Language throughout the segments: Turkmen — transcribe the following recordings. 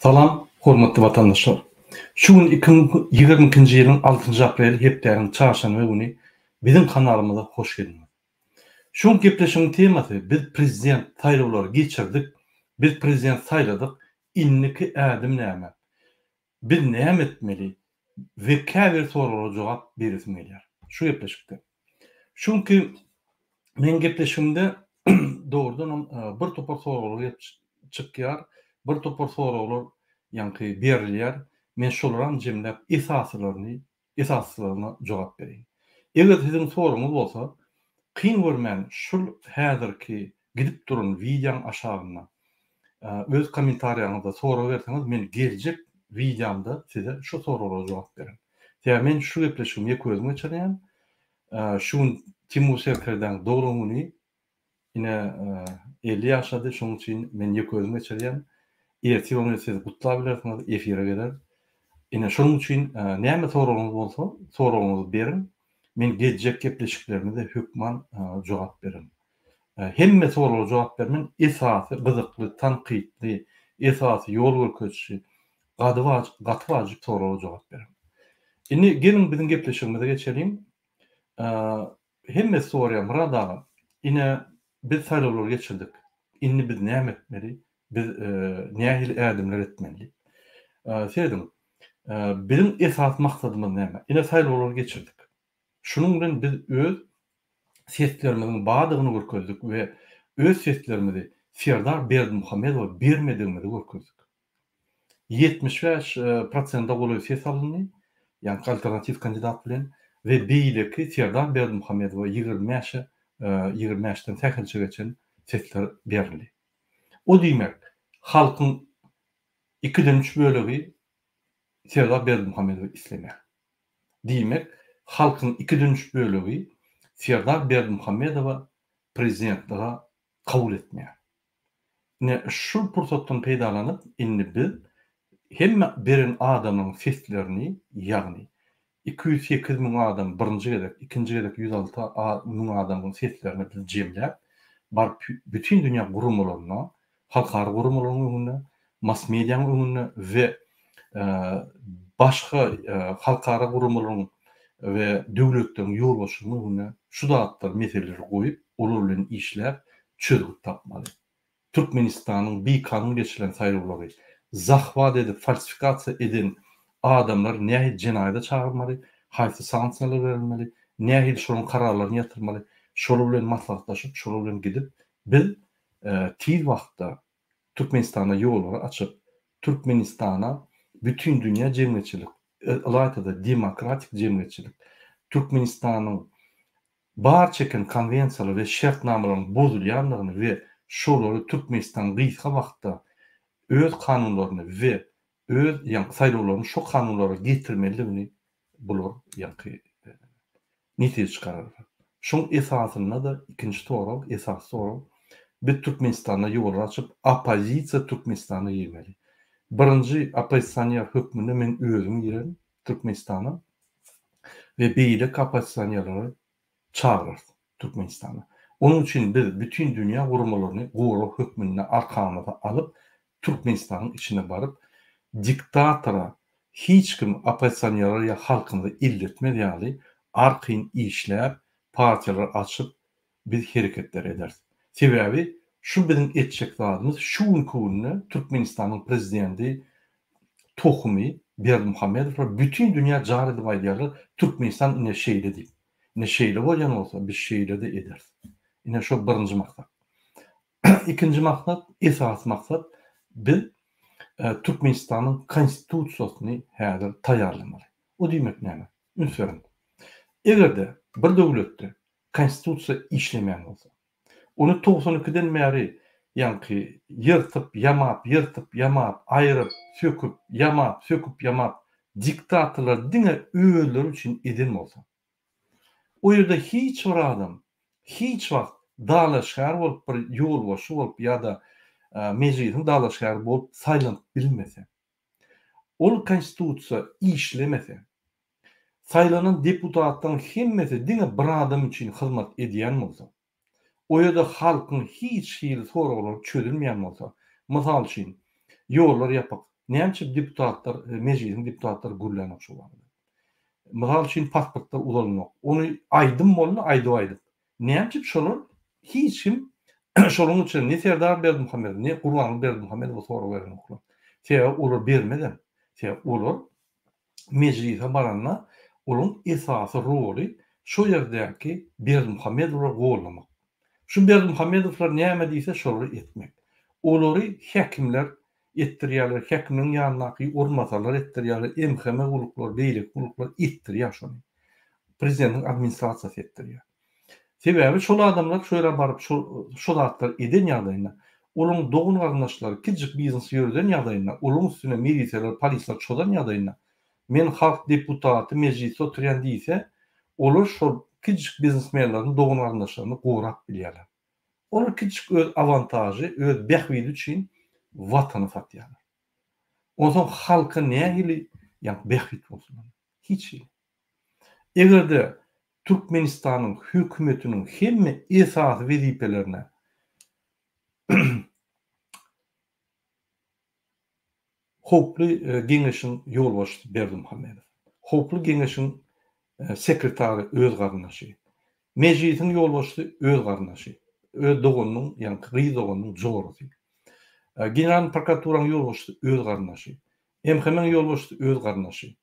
Salam hormatly watandaşlar. Şu gün 2022-nji ýylyň altynjy apreli hepdäniň çarşenbe güni biziň kanalymyza hoş geldiňiz. Şu günki gepleşigiň temasy biz prezident saýlawlary geçirdik, biz prezident saýladyk, indiki ädim näme? Biz näme etmeli we käbir soraglara jogap beresim gelýär şu gepleşikde. Şu günki meň gepleşigimde dogrudanam bir topar soraglar gelip çykýar, bir topar soraglar ýaňky berilýär. Men şolaram jemläp esasylaryny esasylaryna jogap bereýin. Eger siziň soragyňyz bolsa, kyn görmän şul häzirki gidip duran wideoň aşagynda öz kommentariýaňyzda sorag berseňiz men geljek wideomda size şu soraglara jogap berin. Sebäbi men şu gepleşigimi ýeke özüm geçirýän. Şu gün Timur Serkerdäň doglan güni Ine, 50 ýaşady, şonuň üçin men ýeke özüm geçirýän. Ertir ony siz gutlap bilersiňiz, efire geler. Ine, şonuň üçin näme soragyňyz bolsa, soragyňyzy beriň. Men geljek gepleşiklerimizde hökman jogap bererin. Hemme soraglara jogap bermen, esasy gyzykly, tankytly, esasy ýol görkeziji, gaty wajyp soraglara jogap bererin. Indi geliň biziň gepleşigimize geçeliň. Hemmesi soraýar, Myrat aga, ine, biz saýlawlary geçirdik. Indi biz näme etmeli? Biz nähili ädimler etmeli diýip. Serediň, biziň esasy maksadymyz näme? Ine, saýlawlary geçirdik. Şunuň bilen biz öz seslerimiziň bardygyny görkezdik we öz seslerimizi Serdar Berdimuhamedowa bermedigimizi görkezdik. 75 prosente golaý ses alyndy, ýagny alternatiw kandidat bilen we beýleki Serdar Berdimuhamedowa 25-e, 25-den sähelçe geçen sesler berildi. O diýmek, halkyň ikiden üç bölegi Serdar Berdimuhamedowy islemeýär. Diýmek, halkyň ikiden üç bölegi Serdar Berdimuhamedowa prezidentlige kabul etmeýär. Ine, şu pursatdan peýdalanyp, indi biz hemme beren adamyň seslerini, ýagny 208 müň adam birinji gezek, ikinji gezek 106 müň adamyň seslerini biz jemläp, baryp bütin dünýä guramalaryna, halkara guramalaryň öňünde, mass-medianyň öňünde we başga halkara guramalaryň we döwletleriň ýolbaşçylarynyň öňünde şu zatlar, meseleleri goýup, olar bilen işläp, çözgüt tapmaly. Türkmenistanyň bikanun geçirilen saýlawlary zahwat edip falsifikasiýa eden adamlary nähili jenaýada çagyrmaly, haýsy sanksiýalar berilmeli, nähili şolaryň kararlaryny ýatyrmaly, şolar bilen maslahatlaşyp, şolar bilen gidip biz tiz wagtda Türkmenistana ýollary açyp, Türkmenistana bütindünýä jemgyýetçilik, ylaýta-da demokratik jemgyýetçilik Türkmenistanyň bar çeken konwensiýalar we şertnamalaryň bozulýandygyny we şolary Türkmenistan gysga wagtda öz kanunlaryny we öz ýaňky saýlawlaryny şo kanunlara getirmelidigini bular ýaňky netije çykararlar. Şoň esasynda-da ikinji sorag, esasy sorag biz Türkmenistanda ýollar açyp oppozisiýa Türkmenistana girmeli. Birinji oppozisioner hökmünde men özüm girerin Türkmenistana. we beýleki oppozisionerleri çagyrarys Türkmenistana. Onuň üçin biz bütin dünýä guramalaryny gorag hökmünde arkamyza alyp, Türkmenistanyň içine baryp, diktatora hiç kim oppozisionerler ýa halkymyzy elletmez ýaly arkaýyn işläp, partiýalar açyp, biz hereketler ederis. Sebäbi şu biziň etjek zadymyz şu günki günde Türkmenistanyň prezidenti tohumy Berdimuhamedowlar bütin dünýä jar edip aýdýarlar Türkmenistan ine şeýle diýip. Ine şeýle bolýan bolsa biz şeýle-de ederis. Ine şo birinji maksat. Ikinji maksat, esasy maksat biz Türkmenistanyň konstitusiýasyny häzir taýýarlamaly. O diýmek näme? Üns beriň. Eger-de bir döwletde Konstitusiýa işlemeýän bolsa. Ony 92-den bäri ýaňky ýyrtyp, ýamap, ýyrtyp, ýamap, aýryp, söküp, ýamap, söküp, ýamap diktatorlar diňe özleri üçin eden bolsa. O ýerde hiç bir adam hiç wagt dalaşgär bolup bir ýolbaşçy bolup ýa-da mejlisiň dalaşgäri bolup saýlanyp bilmese. Ol konstitusiýa işlemese, saýlanan deputatlaryň hemmesi diňe bir adam üçin hyzmat edýän bolsa, o ýerde halkyň hiç hili soraglary çözülmeýän bolsa, mysal üçin, ýollar ýapyk, Näme üçin deputatlar, mejlisiň deputatlary gürlänok şo barada? Mysal üçin pasportlar uzalanok. Ony aýdym boldy, aýdyp-aýdyp. Näme üçin şolar hiç kim şolaryň içinde ne Serdar Berdimuhamedow, ne Gurbanguly Berdimuhamedowa sorag berenoklar. Sebäbi olar bermezem. Sebäbi olar mejlise baranda olaryň esasy roly şo ýerdäki Berdimuhamedowlary gollamak. Şu Berdimuhamedowlar näme diýse şolary etmek. Olary häkimler etdirýärler, häkimiň ýanyndaky orunbasarlar etdirýärler, MHM gulluklary, beýleki gulluklar etdirýär şony. Prezidentiň administrasiýasy etdirýär. Sebäbi şol adamlar şo ýere baryp şo şo zatlary eden ýagdaýynda, olaryň dogan-garyndaşlary kiçijik biznes ýöreden ýagdaýynda, olaryň üstüne miliseler, polisler çozan ýagdaýynda, men halk deputaty, mejlisde oturýan diýse, olar şol kiçijik biznesmenleriň dogan-garyndaşlaryny gorap bilýärler. Olar kiçijik öz awantažy, öz bähbidi üçin watany satýarlar. Onsoň halka nähili ýa bähbit bolsun? Hiç hili. Eger-de Türkmenistanyň hökümetiniň hemme esasy wezipelerine Howply geňeşiň ýolbaşçysy Berdimuhamedow, Howply geňeşiň sekretary öz garyndaşy, Mejlisiň ýolbaşçysy öz garyndaşy, öz doganynyň, ýagny gyz doganynyň jorasy, Generalnyý prokuraturanyň ýolbaşçysy öz garyndaşy, MHM-iň ýolbaşçysy öz garyndaşy,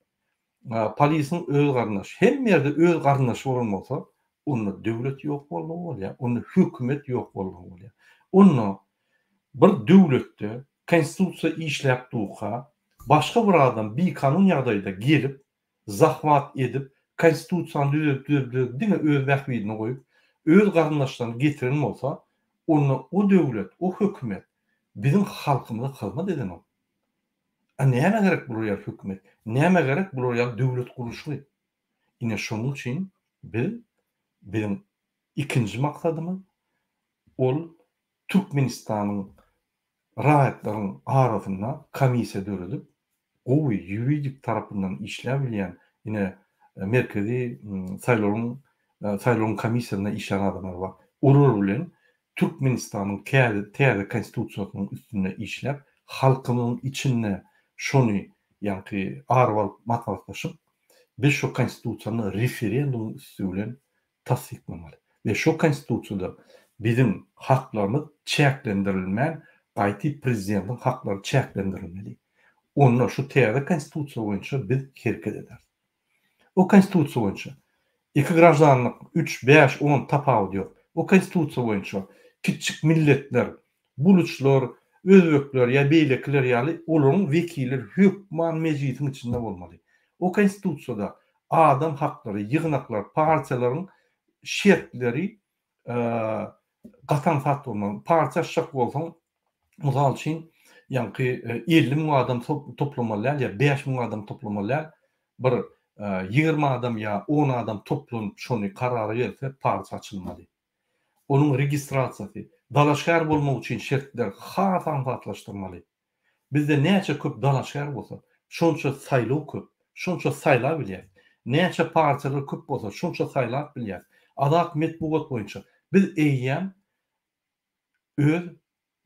Polisiň öz garyndaşy, hemme ýerde öz garyndaşy bolan bolsa, onda döwlet ýok boldugy bolýar, onda hökümet ýok boldugy bolýar. Onda bir döwletde konstitusiýa işläp durka, başga bir adam bikanun ýagdaýda gelip, zahwat edip, konstitusiýany düzedip, düzedip, düzedip, diňe öz bähbidini goýup, öz garyndaşlaryny getiren bolsa, onda o döwlet, o hökümet biziň halkymyza hyzmat edenok. A nämä gerek bular ýaly hökümet? Nämä gerek bular ýaly döwlet gurluşygy? Ine şonuň üçin biz biziň ikinji maksadymyz ol Türkmenistanyň raýatlaryň arasynda komissiýa döredip, gowy ýuridik tarapyndan işläp bilýän ine Merkezi saýlawyň saýlawyň komissiýasynda işlän adamlar bar. Olar bilen Türkmenistanyň täze Konstitusiýasynyň üstünde işläp, halkymyzyň içinde şony ýaňky ara alyp maslahatlaşyp, biz şo Konstitusiýany referendumyň üsti bilen tassyklamaly. We şo Konstitusiýada biziň haklarymyz çäklendirilmän, gaýty prezidentiň haklary çäklendirilmeli. Onda şu täze Konstitusiýa boýunça biz hereket ederis. O konstitusiýa boýunça iki graždanlyk, üç, bäş, on tapawudy ýok. O konstitusiýa boýunça kiçjik milletler, buluçlar, özbekler ýa beýlekiler ýaly olaryň wekilleri hökman mejlisiň içinde bolmaly. O konstitusiýada adam haklary, ýygnaklar, partiýalaryň şertleri gataň sat bolmaly. Partiýa açjak bolsaň, mysal üçin, ýaňky 50 müň adam toplamaly däl ýa 5000 adam toplamaly däl. Bir 20 adam ýa 10 adam toplanyp şony karara gelse partiýa açylmaly. Onuň registrasiýasy, dalaşgär bolmak üçin şertler has aňsatlaşdyrmaly. Bizde näçe köp dalaşgär bolsa, şonça saýlaw köp, şonça saýlap bilýäs. Näçe partiýalar köp bolsa, şonça saýlap bilýäs. Azat metbugat boýunça biz eýýäm öz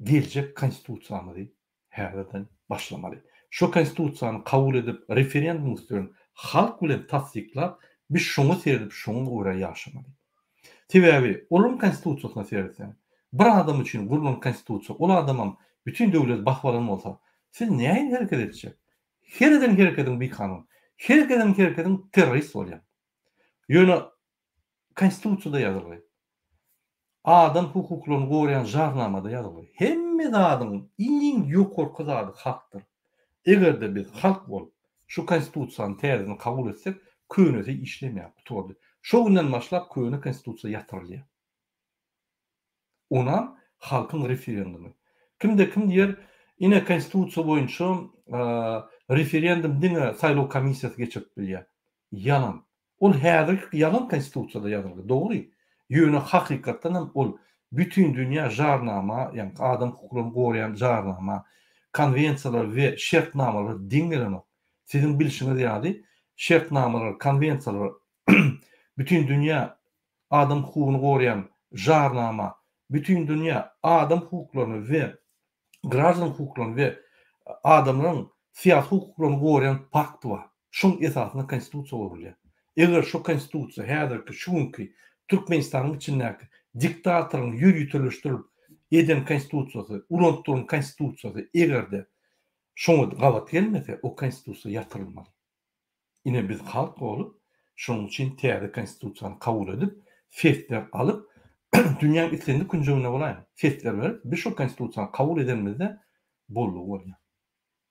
geljek konstitusiýamyzy häzirden başlamaly. Şo konstitusiýany kabul edip, referendum üsti bilen halk bilen tassyklap, biz şoňa seredip, şoňa görä ýaşamaly. Sebäbi olaryň konstitusiýasyna seretseň, bir adam üçin gurlan konstitusiýa, ol adamam bütin döwleti basyp alan bolsa, siz nähili hereket etjek? Her eden herekediň bikanun. Her eden herekediň terrorist bolýaň. Ýöne konstitusiýada ýazylgy. Adam hukuklaryny goraýan jarnamada ýazylgy. Hemme zadyň iň ýokarky zady halkdyr. Eger-de biz halk bolup, şu konstitusiýany täzeden kabul etsek, könesi işlemeýär, gutardy. Şo günden başlap köne konstitusiýa ýatyrylýar. Onam halkyň referendumy. Kimde kim diýer, ine konstitusiýa boýunça referendum diňe saýlaw komissiýasy geçirip bilýär. Ýalan. Ol häzirki ýalan konstitusiýada ýazylgy, dogry. Ýöne hakykatdan hem ol bütindünýä jarnama, ýagny adam hukuklaryny goraýan jarnama, konwensiýalar we şertnamalar deň gelenok. Siziň bilşiňiz ýaly, şertnamalar, konwensiýalar bütindünýä adam hukugyny goraýan jarnama, bütindünýä adam hukuklaryny we graždan hukuklaryny we adamlaryň. Syýasy hukuklaryny goraýan pakty bar. Şoň esasynda konstitusiýa gurulýar. Eger şo konstitusiýa häzirki şu günki Türkmenistanyň içindäki diktatoryň ýöriteleşdirip eden konstitusiýasy, ulanyp duran konstitusiýasy eger-de şoňa gabat gelmese, o konstitusiýa ýatyrylmaly. Ine biz halk bolup, şonuň üçin täze konstitusiýany kabul edip, sesler alyp, dünýäň islendik künjeginde bolaýyn, sesler berip, biz şol konstitusiýany kabul edenimizde boldugy bolýar.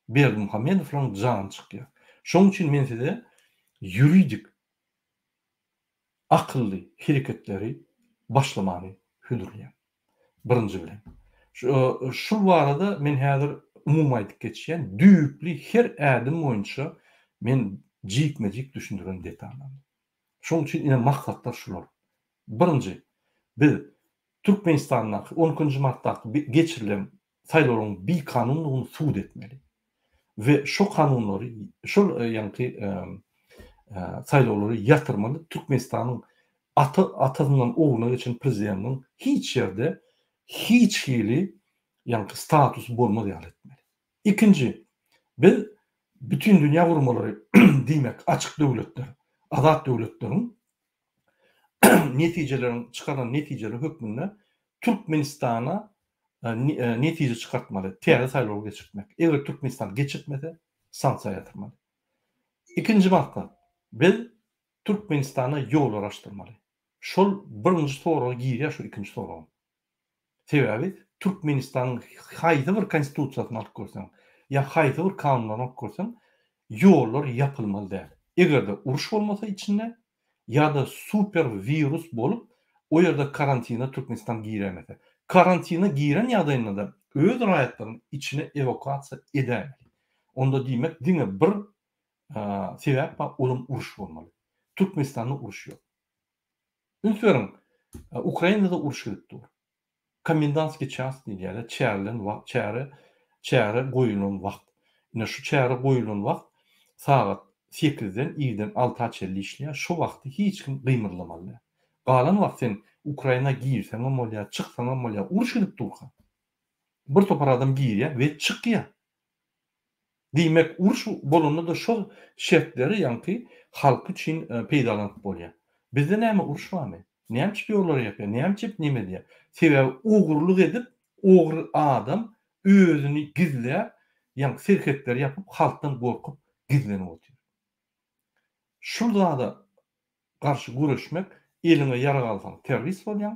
Berdimuhamedowlaryň jany çykýar. Şonuň üçin men size ýuridik akylly hereketleri başlamany hödürleýän. Birinji bilen. Şul barada men häzir umumy aýdyp geçýän, düýpli her ädim boýunça men jikme-jik düşündiren detallarny. Şonuň üçin ine maksatlar şular. Birinji, biz Türkmenistandaky on ikinji martdaky geçirilen saýlawlaryň bikanundygyny subut etmeli. We şo kanunlary, şol ýaňky saýlawlary ýatyrmaly. Türkmenistanyň ata atasyndan ogluna geçen prezidentiniň hiç ýerde hiç hili ýaňky statusy bolmaz ýaly etmeli. Ikinji, biz bütin dünýä guramalary diýmek açyk döwletler, azat döwletleriň netijeleriň çykaran netijeleri hökmünde Türkmenistana netije çykartmaly, täze saýlawlar geçirtmek. Eger Türkmenistan geçirtmese, sanksiýa ýatyrmaly. Ikinji maksat, biz Türkmenistana ýollar açdyrmaly. Şol birinji soraga girýär şu ikinji soragym. Sebäbi Türkmenistanyň haýsy bir konstitusiýasyny alyp görseň, ýa haýsy bir kanunlaryny alyp görseň, ýollar ýapylmaly däl. Eger-de uruş bolmasa içinde ýa-da super wirus bolup, o ýerde karantina Türkmenistan giräýmese. Karantina giren ýagdaýynda-da öz raýatlaryny içine ewakuasiýa edäýmeli. Onda diýmek diňe bir sebäp bar, olam uruş bolmaly. Türkmenistanda uruş ýok. Üns beriň, Ukrainada uruş gidip dur. Komendantskiý ças diýilýär-de, çärilen wagt, çäre, çäre goýulan wagt. Ine şu çäre goýulan wagt sagat sekizden irden alta çenli işleýär. Şo wagty hiç kim gymyldamaly däl. Galan wagt sen Ukraina girseňem bolýar, çyksaňam bolýar. Uruş gidip durka. Bir topar adam girýär we çykýar. Diýmek, uruş bolanda-da şol şertleri ýaňky halk üçin peýdalanyp bolýar. Bizde näme uruş barmy? Näme üçin ýollary ýapýar? Näme üçin neme edýär? Sebäbi ogurlyk edip, ogry adam özüni gizläp, ýaňky serhetleri ýapyp, halkdan gorkup gizlenip otyr. Şul zada garşy göreşmek, eliňe ýarag alsaň terrorist bolýaň,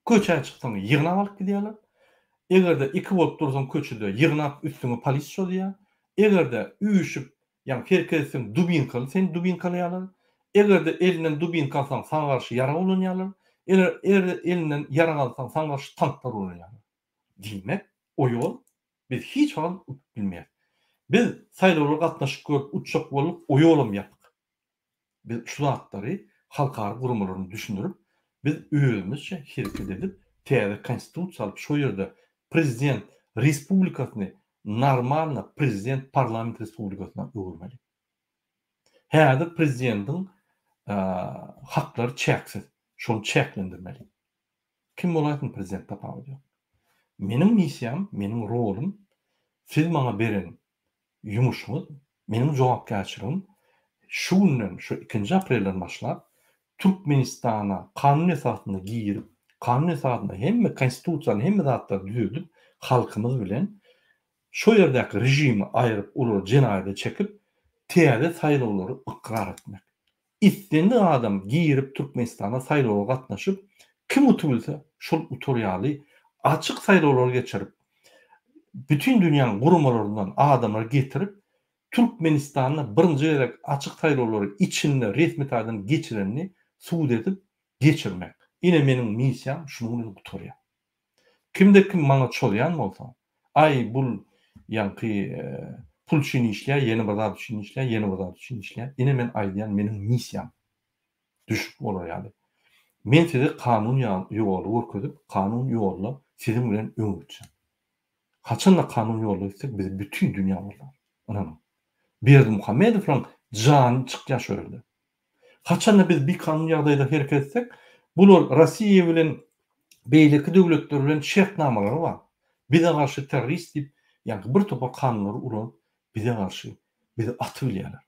köçä çyksaň ýygnap alyp gidýärler, eger-de iki bolup dursaň köçede ýygnap üstüňe polis çozýar, eger-de üýşüp ýagny hereket etseň dubinkaly seni dubinkalaýarlar, eger-de elinden dubinka alsaň saňa garşy ýarag ulanýarlar, eger-de elinden ýarag alsaň saňa garşy tanklar ulanýarlar. Diýmek, o ýol biz hiç wagt utup bilmeýäris. Biz saýlawlara gatnaşyp görüp utjak bolduk, o ýolam ýapyk. Biz şu zatlary halkara guramalaryna düşündirip, biz özümizçe hereket edip, täze konstitusiýa alyp, şo ýerde prezident respublikasyny normalno prezident parlament respublikasyna öwürmeli. Häzir prezidentiň haklary çäksiz. Şony çäklendirmeli. Kim bolaýsyn prezident tapawudy ýok. Meniň missiýam, meniň rolum siz maňa beren ýumuşyňyz, meniň jogapkärçiligim şu günden, şu ikinji aprelden başlap Türkmenistana kanun esasynda girip, kanun esasynda hemme konstitusiýany, hemme zatlary düzedip, halkymyz bilen şo ýerdäki režimi aýryp, olary jenaýata çekip, täze saýlawlary ykrar etmek. Islendik adam girip Türkmenistana saýlawa gatnaşyp, kim utubilse şol utar ýaly açyk saýlawlary geçirip, bütin dünýäň guramalaryndan adamlary getirip, Türkmenistanda birinji gezek açyk saýlawlary içinde resmi taýdan geçirenini subut edip geçirmek. Ine meniň missiýam şunuň bilen gutarýar. Kimde kim maňa çozýan bolsa, aý bul ýaňky pul üçin işleýär, ýene bir zat üçin işleýär, ýene bir zat üçin işleýär. Ine men aýdýan meniň missiýam. Düşüp bolar ýaly. Men size kanun ýoly görkezip, kanun ýolda siziň bilen öňe gitjek. Haçanda kanun ýolda gitsek bizi bütin dünýä goldar. Ynanyň. Berdimuhamedowlaň jany çykýar şo ýerde. Haçanda biz bikanun ýagdaýda hereket etsek, bular Rossiýa bilen beýleki döwletler bilen şertnamalary bar. Bize garşy terrorist diýip, ýaňky bir topar kanunlary ulanyp, bize garşy bizi atybilýärler.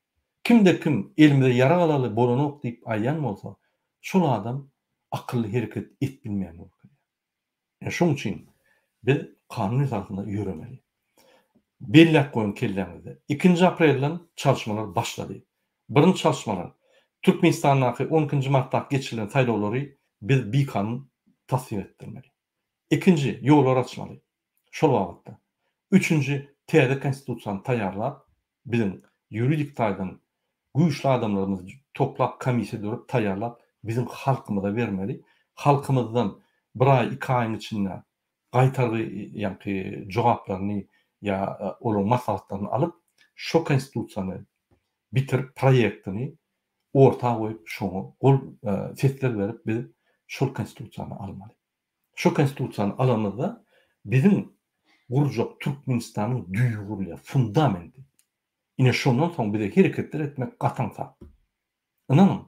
Kimde kim elimize ýarag alaly bolanok diýip aýdýan bolsa, şol adam akylly hereket et bilmeýän görkezýär. Ine şoň üçin biz kanun esasynda ýöremeli. Belläp goýuň kelläňizde. Ikinji aprelden çalyşmalar başlady. Birinji çalyşmalar, Türkmenistandaky on ikinji martdaky geçirilen saýlawlary biz bikanun tassyk etdirmeli. Ikinji, ýollar açmaly. Şol babatda. Üçünji, täze konstitusiýany taýýarlap, biziň ýuridik taýdan güýçli adamlarymyzy toplap komissiýa dörüp taýýarlap biziň halkymyza bermeli. Halkymyzdan bir aý, iki aýyň içinde gaýtargy ýaňky jogaplaryny ýa olaryň maslahatlaryny alyp, şo konstitusiýany bitirip proýektini orta goýup şoňa gol sesler berip biz şol konstitusiýany almaly. Şu konstitusiýany alanymyzda biziň gurjak Türkmenistanyň düýbi gurulýar, fundamenti. Ine şondan soň bize hereketler etmek gaty aňsat. Ynanyň.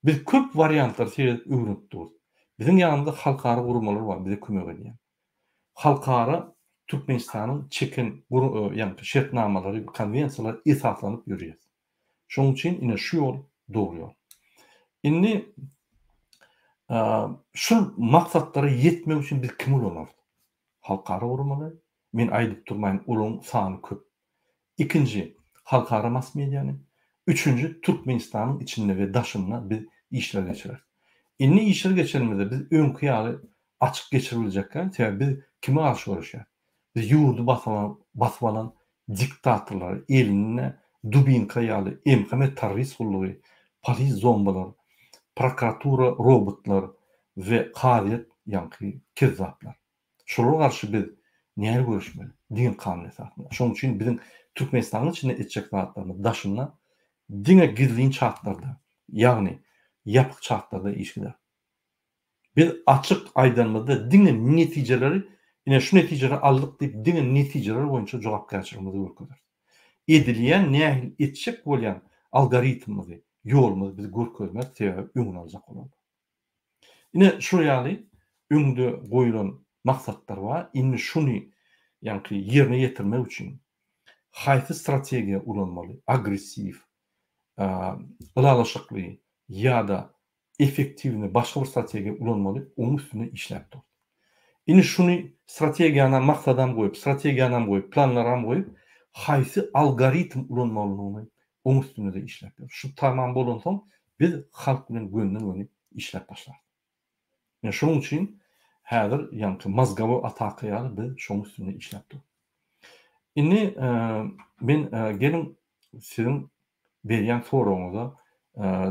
Biz köp wariantlary seredip öwrenip durus. Biziň ýanymyzda halkara guramalar bar bize kömek edýän. Halkara Türkmenistanyň çeken ýagny şertnamalary, konwensiýalara esaslanyp ýörýäs. Şonuň üçin ine şu ýol dogry ýol. Indi şul maksatlara ýetmek üçin biz kimi ulanarys? Halkara guramalary, men aýdyp durmaýyn, olaryň sany köp. Ikinji, halkara mass mediany. Üçünji, Türkmenistanyň içinde we daşynda biz işler geçireris. Indi işler geçirenimizde biz öňki ýaly açyk geçiribiljekkä, sebäbi biz kime garşy göreşýäris? Biz ýurdy basyp alan diktatorlara elinde dubinka ýaly MHM terrorist gullugy, polis zombalar, prokuratura robotlar we kazyýet ýaňky kezzaplar. Şolara garşy biz nähili göreşmeli? Diňe kanun esasynda. Şonuň üçin biziň Türkmenistanyň içinde etjek zatlarymyz daşynda diňe gizlin çatlarda, ýagny ýapyk çatlarda iş gider. Biz açyk aýdanymyzda diňe netijeleri, ine şu netijeleri aldyk diýip diňe netijeler boýunça jogapkärçiligimizi görkezeris. Edilýän nähili etjek bolýan algoritmimizi, ýolumyzy biz görkezmeris, sebäbi öňüni aljak bolarlar. Ine şul ýaly öňde goýulan maksatlar bar. Indi şuny ýaňky ýerine ýetirmek üçin haýsy strategiýa ulanmaly, agressiw, ylalaşykly ýa-da effektiwny başga bir strategiýa ulanmaly, onuň üstünde işläp dur. Indi şuny strategiýanam maksadam goýup, strategiýanam goýup, planlaram goýup, haýsy algoritm ulanmalydygyny oň üstünde-de işläp dur. Şu tamam bolansoň biz halk bilen gönden-göni işläp başlarys. Ine şonuň üçin häzir ýaňky mozgowoý ataka ýaly biz şoň üstünde işläp dur. Indi men geliň siziň berýän soragyňyza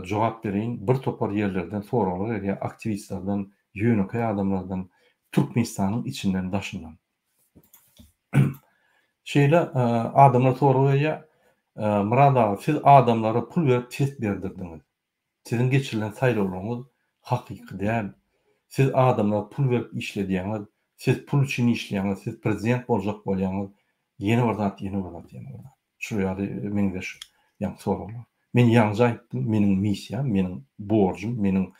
jogap bereýin. Bir topar ýerlerden soraglar gelýär, aktiwistlerden, ýönekeý adamlardan, Türkmenistanyň içinden, daşyndan. Şeýle adamlar sorag berýär, Myrat aga, siz adamlara pul berip ses berdirdiňiz. Siziň geçirilen saýlawlaryňyz hakyky däl. Siz adamlara pul berip işledýäňiz, siz pul üçin işleýäňiz, siz prezident boljak bolýaňyz, ýene bir zat, ýene bir zat, ýene bir zat. Şular ýaly meňzeş ýaňky soraglar. Men ýaňja aýtdym, meniň missiýam, meniň borjum, meniň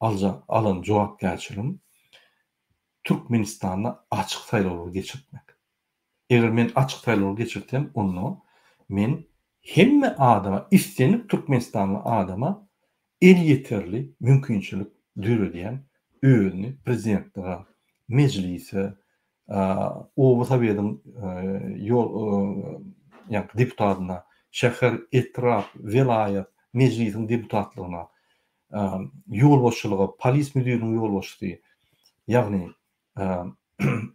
aljak, alan jogapkärçiligim Türkmenistanda açyk saýlawlary geçirtmek. Eger men açyk saýlawlary geçirsem, onda men hemme adama, islendik türkmenistanly adama elýeterli mümkinçilik döredýän, özüni prezidentlige, mejlise, oba sowediň ýol ýa-da deputatyna, şäher, etrap, welaýat mejlisiň deputatlygyna, ýolbaşçylyga, polis müdiriniň ýolbaşçysy, ýagny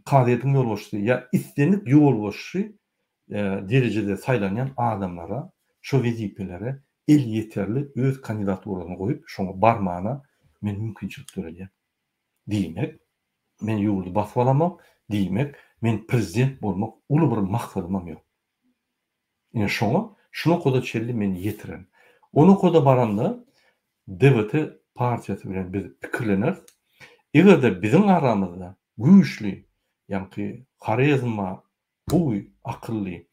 kazyýetiň ýolbaşçysy ýa islendik ýolbaşçy derejede saýlanýan adamlara şo wezipelere elýeterli öz kandidaturasyny goýup, şoňa barmana men mümkinçilik döredýän. Diýmek, men ýurdy basyp alamok, diýmek, men prezident bolmak uly bir maksadymam ýok. Ine şoňa, şu nokada çenli men ýetiren. O nokada baranda DWT partiýasy bilen biz pikirleneris. Eger-de biziň aramyzda güýçli, ýaňky Horezm bar, gowy, akylly,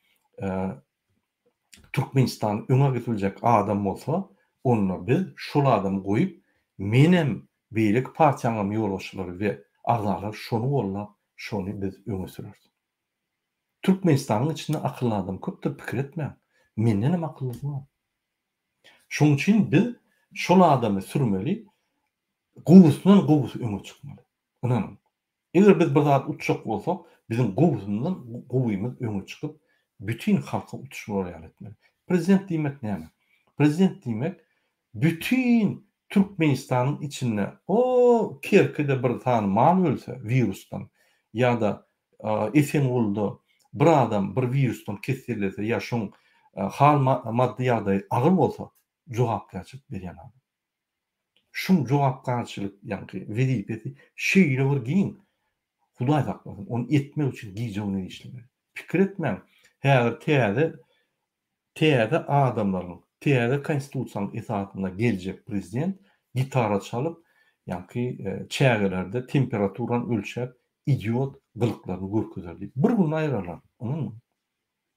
Türkmenistany öňe getibiljek adam bolsa, onda biz şol adamy goýup, menem, beýleki partiýaňam ýolbaşçylary we agzalary şony gollap, şony biz öňe süreris. Türkmenistanyň içinde akylly adam köpdür pikir etmäň. Mendenem akyllysy bar. Şoň üçin biz şol adamy sürmeli, gowusyndan gowusy öňe çykmaly. Ynanyň. Eger biz bir zat utjak bolsak, biziň gowusyndan gowymyz öňe çykyp, bütin halka utuş bolar ýaly etmeli. Prezident diýmek näme? Prezident diýmek bütin Türkmenistanyň içinde o Kerkide bir sany mal ölse wirusdan ýa-da Esengulda bir adam bir wirusdan kesellese ýa şoň hal maddy ýagdaýy agyr bolsa jogapkärçilik berýän adam. Şuň jogapkärçilik ýaňky wezipesi şeýle bir giň, Hudaý saklasyn, ony etmek üçin gije-gündiz işlemeli. Pikir etmäň, häzir täze täze adamlaryň, täze konstitusiýanyň esasynda geljek prezident gitara çalyp, ýaňky çägelerde temperaturany ölçäp, idiot gylyklaryny görkezer diýip, bir günde aýyrarlar, ynanmaň.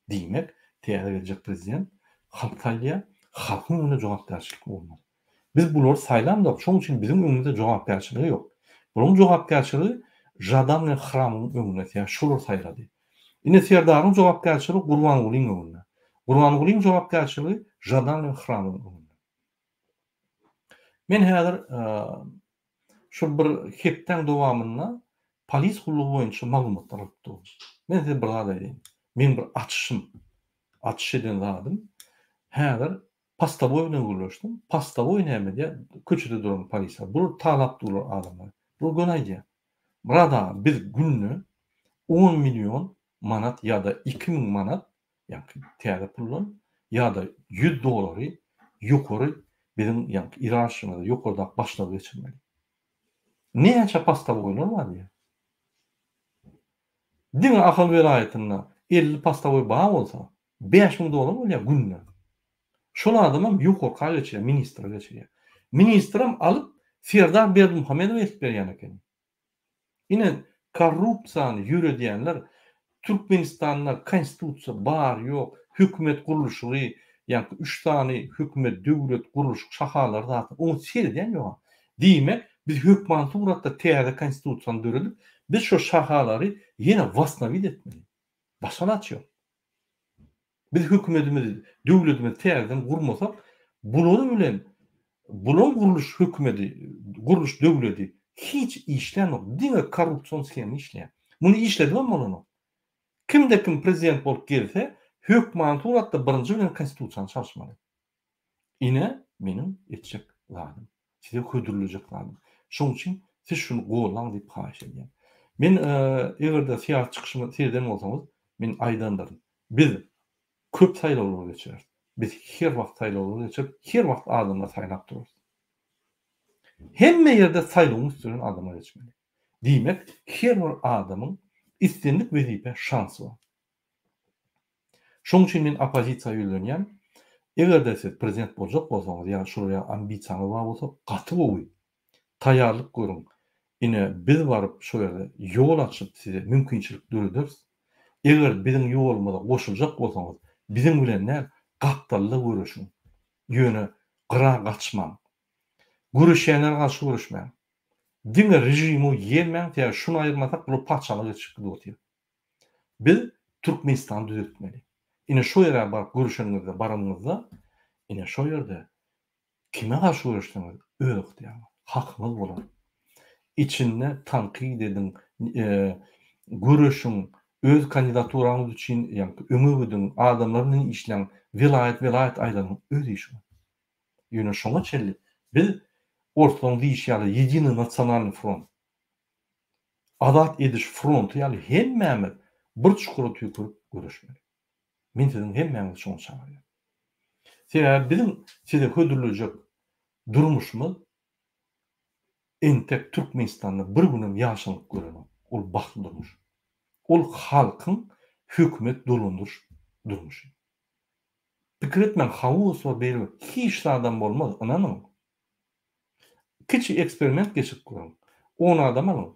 Diýmek, täze geljek prezident halk saýlaýar, halkyň öňünde jogapkärçilikli bolmaly. Biz bulary saýlamzok, şonuň üçin biziň öňümizde jogapkärçiligi ýok. Bularyň jogapkärçiligi Žadan bilen Hramyň öňünde, sebäbi şolar saýlady. Ine Serdaryň jogapkärçiligi Gurbangulyň öňünde. Gurbangulyň jogapkärçiligi Žadan bilen Hramyň öňünde. Men häzir Şol bir hepdäň dowamynda polis gullugy boýunça maglumatlar alyp durdum. Men size bir zat aýdaýyn. Meň bir açyşym, açyş eden zadym, häzir postowoý bilen gürleşdim. Postowoý näme edýär? Köçede duran polisler. Bular talap durlar adamlary. Bular göni aýdýar. Myrat aga, biz günde on million manat ýa-da 2000 manat, ýaňky täze puldan, ýa-da 100 dolary ýokary biziň ýaňky ierarşymyza, ýokardaky başlyga geçirmeli. Näçe postowoýlar bar diýýär. Diňe Ahal welaýatynda 50 postowoý bar bolsa, 5000 dollar bolýar günde. Şol adamam ýokarka geçirýär, ministre geçirýär. Ministrem alyp Serdar Berdimuhamedowa eltip berýän ekeni. Ine korrupsiýany ýöredýänler Türkmenistanda konstitusiýa bar ýok hökümet gurluşygy ýaňky üç sany hökümet döwlet gurluşyk şahalary zat oňa seredýän ýoga diýmek biz hökman suratda täze konstitusiýany döredip biz şo şahalary ýene wasnowit etmeli başga alaç ýok. Biz hökümetimizi, döwletimizi täzeden gurmasak, bulary bilen bulaň gurluş hökümedi, gurluş döwledi hiç işlänok, diňe korrupsion shema işleýär. Muny işledibem bolanok. Kimde kim prezident bolup gelse, hökmany suratda birinji bilen konstitusiýany çalyşmaly. Ine meniň etjek zadym. Size hödürlejek zadym. Şoň üçin siz şuny gollaň diýip haýyş edýän. Men eger-de syýasy çykyşymy sereden bolsaňyz, men aýdandyryn. Biz köp saýlawlar geçireris. Biz her wagt saýlawlar geçirip, her wagt adamlar saýlap durarys. Hemme ýerde saýlawyň üstünden adamlar geçmeli. Diýmek, her bir adamyň islendik wezipä şansy bar. Şonuň üçin men oppozisiýa ýüzlenýän, eger-de siz prezident boljak bolsaňyz ýa şular ýaly ambisiýaňyz bar bolsa, gaty gowy. Taýýarlyk görüň. Ine, biz baryp şo ýerde ýol açyp size mümkinçilik dörederis. Eger biziň ýolumyza goşuljak bolsaňyz, biziň bilen däl, gapdalda göreşiň. Ýöne gyra gaçmaň. Göreşýänlere garşy göreşmäň. Diňe režimi ýeňmäň, sebäbi şuny aýyrmasak bular patyşalyga geçip gidip otyr. Biz Türkmenistany düzetmeli. Ine şo ýere baryp görüşeniňizde, baranyňyzda, ine şo ýerde kime garşy göreşseňiz öz ygtyýaryňyz, hakyňyz bolar. Içinde tankyt ediň, göreşiň, öz kandidaturaňyz üçin ýaňky öňe gidiň, adamlar bilen işläň, welaýat-welaýat aýlanyň, öz işiňiz. Ýöne şoňa çenli biz orslaryň diýişi ýaly ýediniý nasionalnyý front, Azat ediş fronty ýaly hemmämiz bir çukura tüýkürip göreşmeli. Men siziň hemmäňizi şoňa çagyrýan. Sebäbi biziň size hödürlejek durmuşymyz entek Türkmenistanda bir günem ýaşanyp görenok. Ol bagtly durmuş. Ol halkyň hökümet dolandyryş durmuşy. Pikir etmäň haos we beýle hiç zadam bolmaz ynanyň. Kiçi eksperiment geçirip görüň. On adam alyň.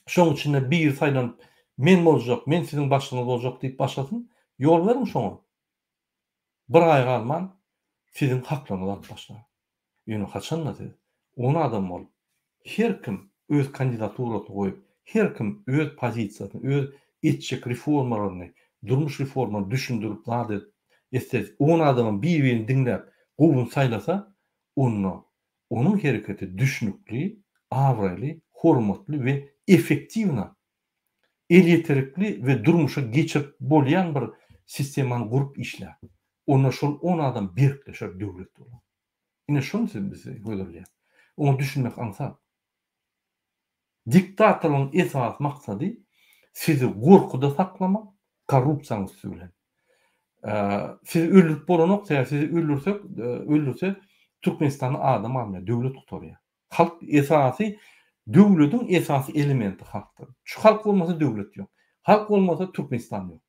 Şoň içinde biri saýlanyp, men boljak, men siziň başlygyňyz boljak diýip başlasyn, ýol beriň şoňa. Bir aý galman siziň haklaryňyzy alyp başlar. Ýöne haçanda siz on adam bolup, her kim öz kandidaturasyny goýup, her kim öz pozisiýasyny, öz etjek reformalaryny, durmuş reformasyny düşündirip zat edip etse, on adamam bir-birini diňläp gowyny saýlasa, onda onuň hereketi düşnükli, abraýly, hormatly we effektiwno, elýeterlikli we durmuşa geçirip bolýan bir sistemany gurup işlär. Onda şol on adam berkleşer, döwlet bolar. Ine şony siz bize hödürleýär. Oňa düşünmek aňsat. Diktatorlaryň esasy maksady sizi gorkuda saklamak, korrupsiýanyň üsti bilen. Sizi öldürip bolanok, sebäbi sizi öldürsek, öldürse Türkmenistanda adam galmaýar, döwlet gutarýar. Halk esasy, döwlediň esasy elementi halkdyr. Şu halk bolmasa döwlet ýok. Halk bolmasa Türkmenistan ýok.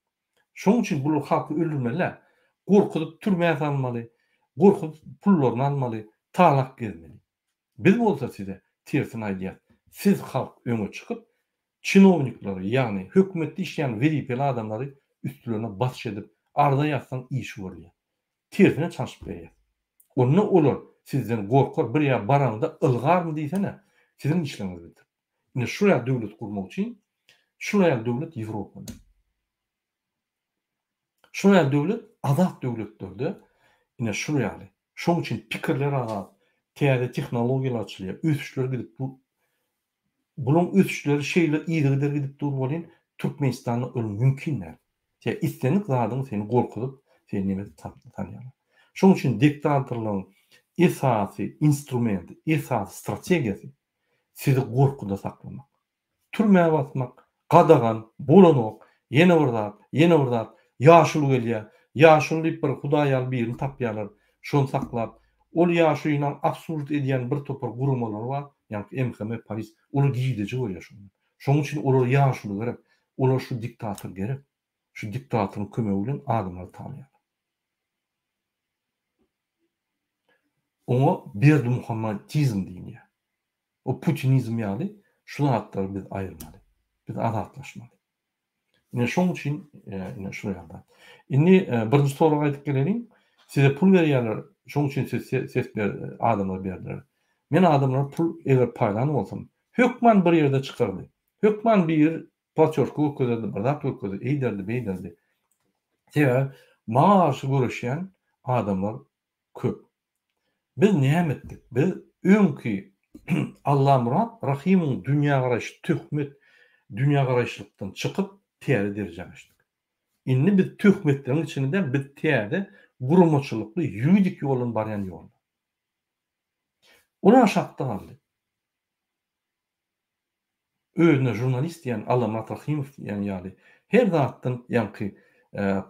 Şonuň üçin bular halky öldürmeli-dä. Gorkuzyp türmä salmaly, gorkuzyp pullaryny almaly, talap gezmeli. Biz bolsa size tersini aýdýas. Siz halk öňe çykyp, çinownikleri, ýagny hökümetde işleýän wezipeli adamlary üstlerine basyş edip, arza ýazsaň işi görülýär. Tersine çalşyp berýäs. Onda olar sizden gorkar, bir ýa baraňda ylgarmy diýsene, siziň işleriňizi bitirip. Ine şul ýaly döwlet gurmak üçin, şul ýaly döwlet Ýewropada. Şul ýaly döwlet azat döwletlerde ine şul ýaly. Şoň üçin pikirler azat, täze tehnologiýalar açylýar, ösüşler gidip dur. Bulaň ösüşleri şeýle yzygider gidip dur welin, Türkmenistanda ol mümkin däl. Sebäbi islendik zadyň seni gorkuzyp, seni neme edip salýarlar. Şoň üçin diktatorlaryň esasy instrumenti, esasy strategiýasy sizi gorkuda saklamak. Türmä basmak, gadagan, bolanok, ýene bir zat, ýene bir zat, ýaşuly gelýär, ýaşuly diýip bir hudaý ýaly birini tapýarlar, şony saklap, ol ýaşulynyň obslužit edýän bir topar guramalary bar, ýaňky MHM, polis, olar girdeji görýär şondan. Şonuň üçin olara ýaşuly gerek, olara şu diktator gerek. Şu diktatoryň kömegi bilen adamlary talaýarlar. Oňa berdimuhammadizm diýilýär. O putinizm ýaly şu zatlary biz aýyrmaly. Biz azatlaşmaly. Ine şoň üçin ine şu ýaly. Indi birinji soraga aýdyp geleliň. Size pul berýärler, şoň üçin siz ses ber adamlar berdiler. Men adamlara pul eger paýlan bolsam, hökman bir ýerde çykardy. Hökman biri platýožka görkezerdi, bir zat görkezerdi, eýderdi, beýderdi. Sebäbi maňa garşy göreşýän adamlar köp. Biz näme etdik? Biz öňki Allamyrat Rahymyň dünýägaraýşy töhmet dünýägaraýyşlykdan çykyp täze derejä geçdik. Indi biz töhmetleriň içinde däl, biz täze guramaçylykly ýuridik ýoldan barýan ýolda. Olar aşakda galdy. Özüne žurnalist diýen Allamyrat Rahymow diýen ýaly her zatdan ýaňky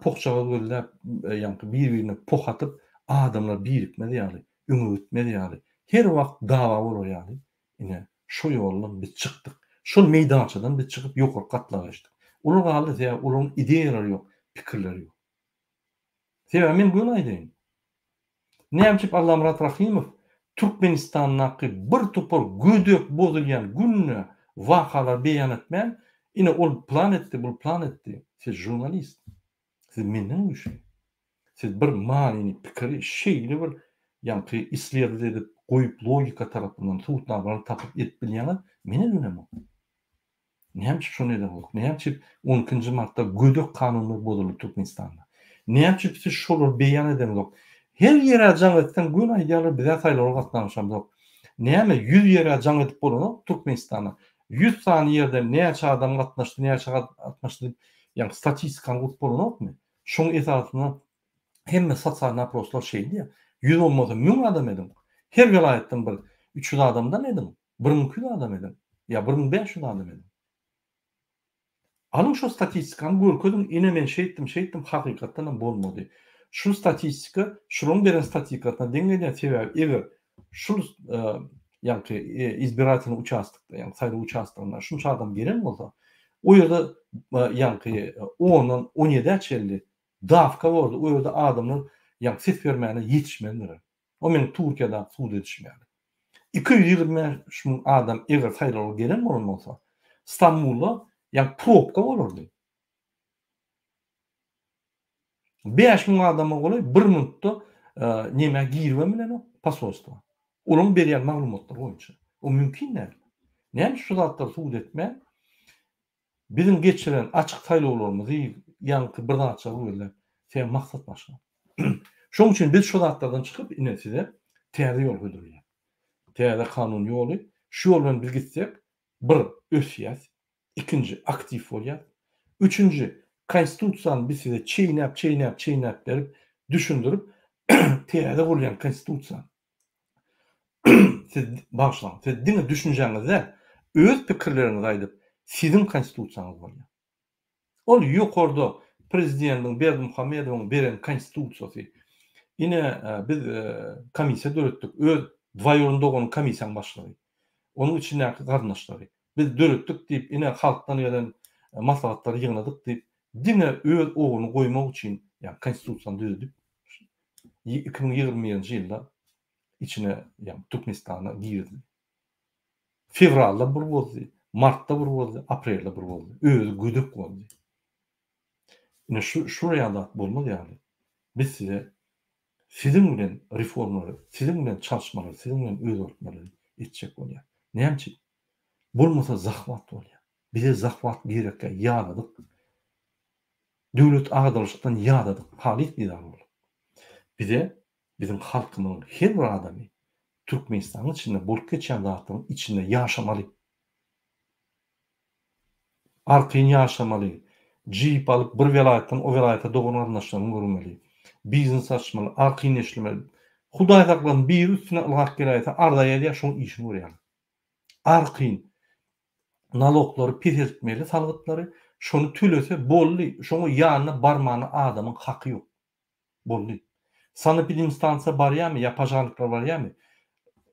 pohjagaz gözläp ýaňky bir-birine poh atyp adamlar birikmez ýaly, öňe gitmez ýaly, her wagt dawa bolar ýaly ine şo ýoldan biz çykdyk. Şol meýdançadan biz çykyp ýokarky gatlaga geçdik. Olar galdy sebäbi olaryň ideýalary ýok, pikirleri ýok. Sebäbi men göni aýdaýyn. Näme üçin Allamyrat Rahymow Türkmenistandaky bir topar gödek bozulýan günde wakalary beýan etmän, ine ol plan etdi, bul plan etdi. Siz žurnalist. Siz menden güýçli. Siz bir manyny, pikiri şeýle bir ýaňky isledowat edip goýup logika tarapyndan subutnamalaryny tapyp edip bilýäňiz, men edinemok. Näme üçin şony edeňok? Näme üçin on ikinji martda gödek kanunlar bozuldy Türkmenistanda? Näme üçin siz şolary beýan edeňzok? Her ýere jaň etseň göni aýdýarlar bizä saýlawlara gatnaşamzok. Näme ýüz ýere jaň edip bolanok Türkmenistanda? Ýüz sany ýerde näçe adam gatnaşdy, näçe gatnaşdy diýip, ýagny statistikany gurup bolanokmy? Şoň esasynda hemme sosial naproslar şeýdýär. Ýüz bolmasa müň adam ediň. Her welaýatdan bir üç ýüz adamdan ediň. 1200 adam ediň. Ýa 1500 adam ediň. Alyň şo statistikany görkeziň, ine men şeýtdim, şeýtdim, hakykatdan hem bolmady. Şu statistika şularyň beren statikasyna deň gelýär, sebäbi eger şul ýaňky izbiratelnyý uçastokda, ýagny saýlaw uçastogynda şunça adam gelen bolsa, o ýerde ýaňky ondan on ýedä çenli dawka bordy, o ýerde adamlar ýaňky ses bermäne ýetişmezdiler. O meniň Türkiýedäki sud edişim ýaly. 225 müň adam eger saýlawga gelen bolan bolsa, Stambulda ýa probka bolardy. 5000 adama golaý bir minutda nämä giribem bilenok posolstwa. Olaryň berýän maglumatlary boýunça. O mümkin däl. Näme üçin şu zatlary subut etmän, biziň geçiren açyk saýlawlarymyzy. ýaňky bir zatjygy gözläp. Sebäbi maksat başga. Şonuň üçin biz şu zatlardan çykyp ine size täze ýol hödürleýäs. Täze kanun ýoly. Şu ýol bilen biz gitsek bir ösýäs, ikinji aktiw bolýas, üçünji konstitusiýany biz size çeýnäp çeýnäp çeýnäp berip düşündirip täze gurulýan konstitusiýany siz bagyşlaň siz diňe düşünjäňiz däl öz pikirleriňizi aýdyp siziň konstitusiýaňyz bolýar. Ol ýokarda prezidentiň Berdimuhamedowyň beren konstitusiýasy. Ine biz komissiýa döretdik. Öz dwaýurny dogany komissiýaň başlygy. Onuň içindäki garyndaşlary. Biz döretdik diýip, ine halkdan gelen maslahatlary ýygnadyk diýip, diňe öz ogluny goýmak üçin ýa konstitusiýany düzedip 2021-nji ýylda içine ýa Türkmenistana girizdi. Fewralda bir boldy, martda bir boldy, aprelde bir boldy. Özi gödek boldy. Ine şu şular ýaly zat bolmaz ýaly. Biz size siziň bilen reformalary, siziň bilen çalyşmalary, siziň bilen özgertmeleri etjek bolýar. Näme üçin? Bolmasa zahwat bolýar. Bize zahwat gerekkä ýadadyk. Döwlet agdarylyşykdan ýadadyk. Halys bizar bolduk. Bize Biziň halkymyzyň her bir adamy Türkmenistanyň içinde bolup geçýän zatlaryň içinde ýaşamaly. Arkaýyn ýaşamaly. Jip alyp bir welaýatdan o welaýata dogan-garyndaşlaryny görmeli. Biznes açmaly, arkaýyn işlemeli. Hudaý saklasyn biri üstüne ylgap geläýse arza ýazýar şoň işini görýärler. Arkaýyn naloglary peseltmeli salgytlary şony tölese boldy şoňa ýanyna barmana adamyň haky ýok. Boldy. Sanepidemstansiýa barýarmy ýa pažarnikler barýarmy?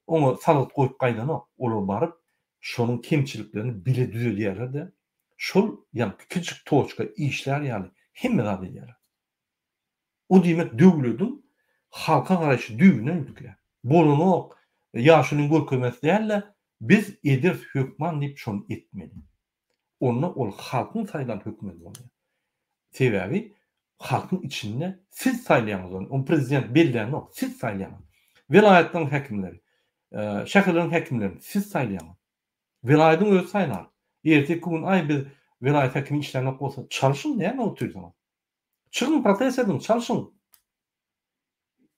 Oňa salgyt goýup gaýdanok. Olar baryp, şonuň kemçiliklerini bile düzedýärler-de, şol ýaňky kiçijik toçka işlär ýaly hemme zat edýärler. O diýmek döwlediň halka garaýşy düýbünden üýtgeýär. Bolanok, ýaşulyň görkezmesi däl-de, biz ederis hökman diýip şony etmeli. Onda ol halkyň saýlan hökümeti bolýar. Sebäbi halkyň içinde siz saýlaýaňyz ony. Ony prezident bellänok, siz saýlaýaňyz. Welaýatlaryň häkimleri, şäherleriň häkimlerini siz saýlaýaňyz. Welaýatyň özi saýlar. Erteki gün aý biz welaýat häkimi işlänok bolsa, çalşyň näme otyrsyňyz? Çykyň protest ediň, çalşyň.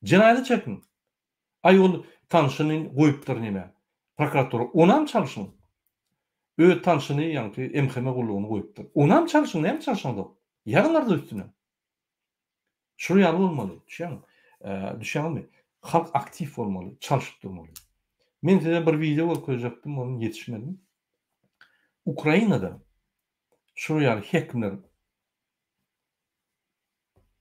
Jenaýata çekiň. Aý ol tanşyny goýupdyr neme prokuratura onam çalşyň. Öz tanşyny ýaňky MHM gullugyny goýupdyr. Onam çalşyň näme çalşaňzok. Ýazyň arza üstüne. Şul ýaly bolmaly düşýäňmi? Düşýäňizmi? Halk aktiw bolmaly, çalşyp durmaly. Men size bir wideo görkezjekdim, ony ýetişmedim. Ukrainada şul ýaly hekimler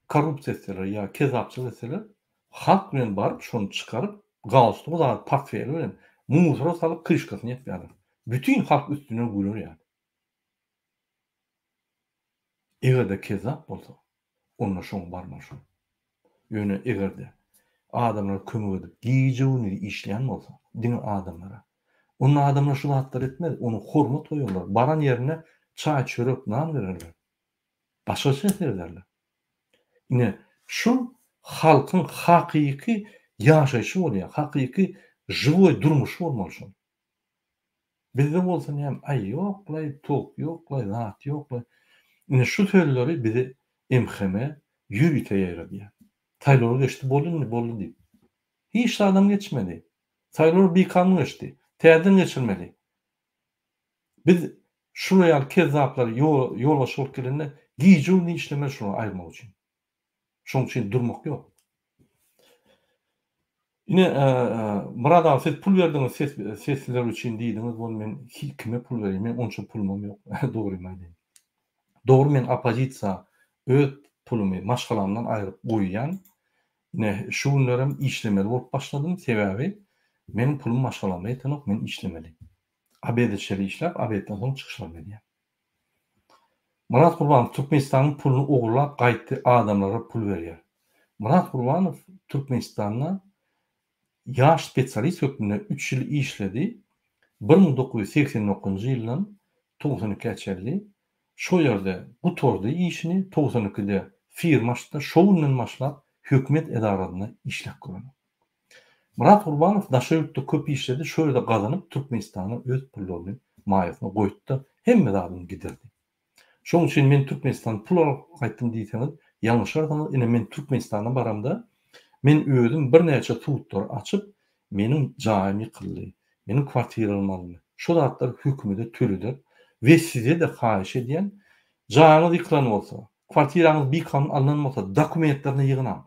korrupsiýa etseler ýa kezzapçylyk etseler, halk bilen baryp şony çykaryp, galstugy zady portfeli bilen musora salyp kryşkasyny ýapýarlar. Bütin halk üstünden güler ýaly. Eger-de kezzap bolsa, onda şoňa barmaly şol. Ýöne eger-de adamlara kömek edip gije-gündiz işleýän bolsa, diňe adamlara, onda adamlar şu zatlary etmez, ony hormat goýarlar, baran ýerinde çaý-çörek, nan bererler. Başgaça serederler. Ine, şu halkyň hakyky ýaşaýşy bolýar, hakyky žiwoý durmuşy bolmaly şol. Bizde bolsa näme, aý ýok-laý, tok ýok-laý, zat ýok-laý. Ine şu sözleri bize MHM ýörite ýaýradýar. Saýlawlar geçdi, boldy indi, boldy diýip. Hiç zadam geçmedi. Saýlawlar bikanun geçdi. Täzeden geçirmeli. Biz şular ýaly kezzaplar ýolbaşçy bolup gelende gije-gündiz işlemeli şulary aýyrmak üçin. Şonuň üçin durmak ýok. Ine Myrat aga siz pul berdiňiz ses sesliler üçin diýdiňiz bol men kime pul bereýin men onça pulumam ýok dogrymy aýdaýyn. Dogry men oppozisiýa öz pulumy maşgalamdan aýryp goýýan ine şu günlerem işlemeli bolup başladym sebäbi meniň pulum maşgalama ýetenok men işlemeli. Obede çenli işläp, obedden soň çykyşlarymy edýän. Myrat Gurbanow Türkmenistanyň puluny ogurlap gaýtdy adamlara pul berýär. Myrat Gurbanow Türkmenistanda ýaş spesialist hökmünde üç ýyl işledi, 1989-njy ýyldan 92-ä çenli şo ýerde gutardy işini, 92-de firma açdy, şo günden başlap hökümet edarasynda işläp görenok. Myrat Gurbanow daşary ýurtda köp işledi, şo ýerde gazanyp Türkmenistana öz pullaryny maýasyny goýutda hemme zadyny gidirdi. Şonuň üçin men Türkmenistan pul alyp gaýtdym diýseňiz, ýalňyşarsyňyz. Ine men Türkmenistana baramda, men özüm birnäçe sudlary açyp, meniň jaýym ýykyldy, meniň kwartiram alyndy. Şo zatlar hökümete töleder we size-de haýyş edýän, jaýyňyz ýykylan bolsa, kwartiraňyz bikanun alnan bolsa, dokumentlerini ýygnaň.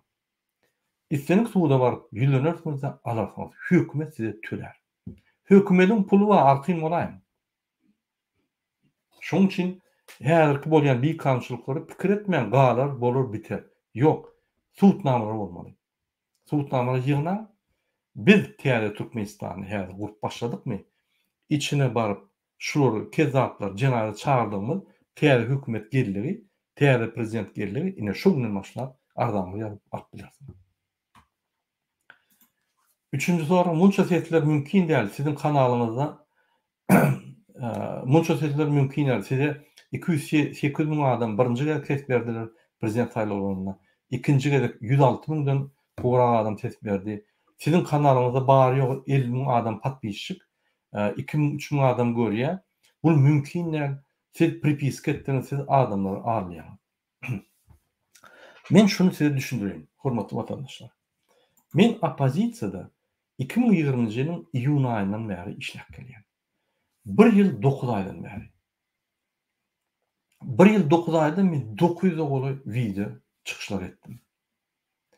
Islendik suda baryp ýüzlenersiňiz-de alarsyňyz. Hökümet size tölär. Hökümediň puly bar, arkaýyn bolaýyň. Şonuň üçin häzirki bolýan bikanunçylyklary pikir etmäň, galar, bolar, biter. Ýok, subutnamalar bolmaly. Subutnamalary ýygnaň. Biz täze Türkmenistany häzir gurup başladykmy, içine baryp şulary kezzaplary jenaýata çagyrdygymyz täze hökümet geldigi, täze prezident geldigi ine şo günden başlap arzaňyzy ýazyp alyp bilersiňiz. Üçünji sorag munça sesler mümkin däl siziň kanalyňyzda munça sesler mümkin däl size 208 müň adam birinji gezek ses berdiler prezident saýlawlarynda ikinji gezek 106 müňden gowrak adam ses berdi siziň kanalyňyzda bary ýogy 50 müň adam podpisçik 2000 3000 adam görýär bul mümkin däl siz pripiska etdiňiz siz adamlary aldaýaňyz Men şuny size düşündireýin, hormatly watandaşlar. Men oppozisiýada 2020-nji ýylyň iýun aýyndan bäri işläp gelýän. Bir ýyl dokuz aýdan bäri. Bir ýyl dokuz aýda men dokuz ýüze golaý wideo çykyşlar etdim.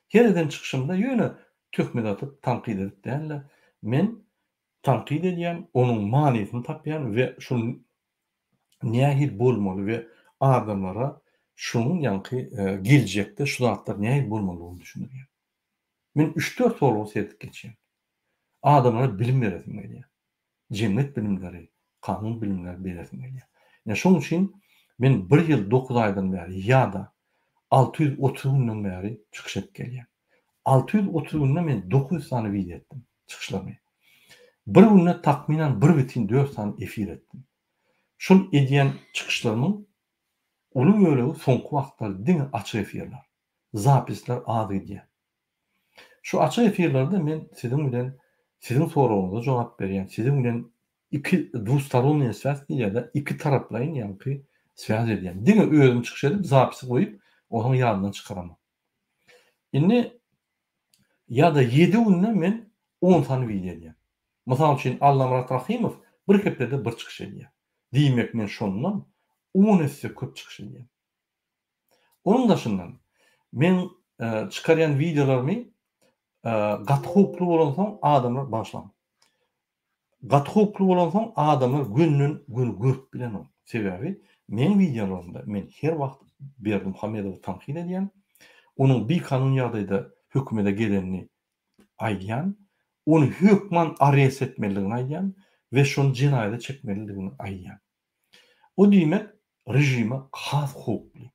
Her eden çykyşymda ýöne töhmet atyp, tankyt edip däl-de, men tankyt edýän, onuň manysyny tapýan we şol nähili bolmaly we adamlara şunuň ýaňky geljekde şu zatlar nähili bolmalydygyny düşündirýär. Men üç-dört soragy seredip geçýän. Adamlara bilim beresim gelýär. Jemgyýet bilimleri, kanun bilimleri beresim gelýär. Ine şonuň üçin men bir ýyl dokuz aýdan bäri ýa-da 630 günden bäri çykyş edip gelýän. 630 günde men 900 sany wideo etdim, çykyşlarymy. Bir günde takmynan bir bitin dört sany efir etdim. Şol edýän çykyşlarymyň uly bölegi soňky wagtlar diňe açyk efirler. Zapisler az gidýär. Şu açyk efirlerde men siziň bilen siziň soragyňyza jogap berýän, siziň bilen iki dwustoronnyýa swýaz diýilýär-de, iki taraplaýyn ýaňky swýaz edýän. Diňe özüm çykyş edip, zapisi goýup, onuň ýadyndan çykaramok. Indi ýa-da ýedi günde men on sany wideo edýän. Mysal üçin, Allamyrat Rahymow bir hepdede bir çykyş edýär. Diýmek, men şondan on esse köp çykyş edýän. Onuň daşyndan, meň çykarýan wideolarymy gaty howply bolansoň adamlar bagyşlaň. Gaty howply bolansoň adamlar gönden göni görüp bilenok. Sebäbi meň wideolarymda men her wagt Berdimuhamedowy tankyt edýän, onuň bikanun ýagdaýda hökümede gelenini aýdýan, ony hökman arest etmelidigini aýdýan we şony jenaýata çekmelidigini aýdýan. O diýmek režime has howply.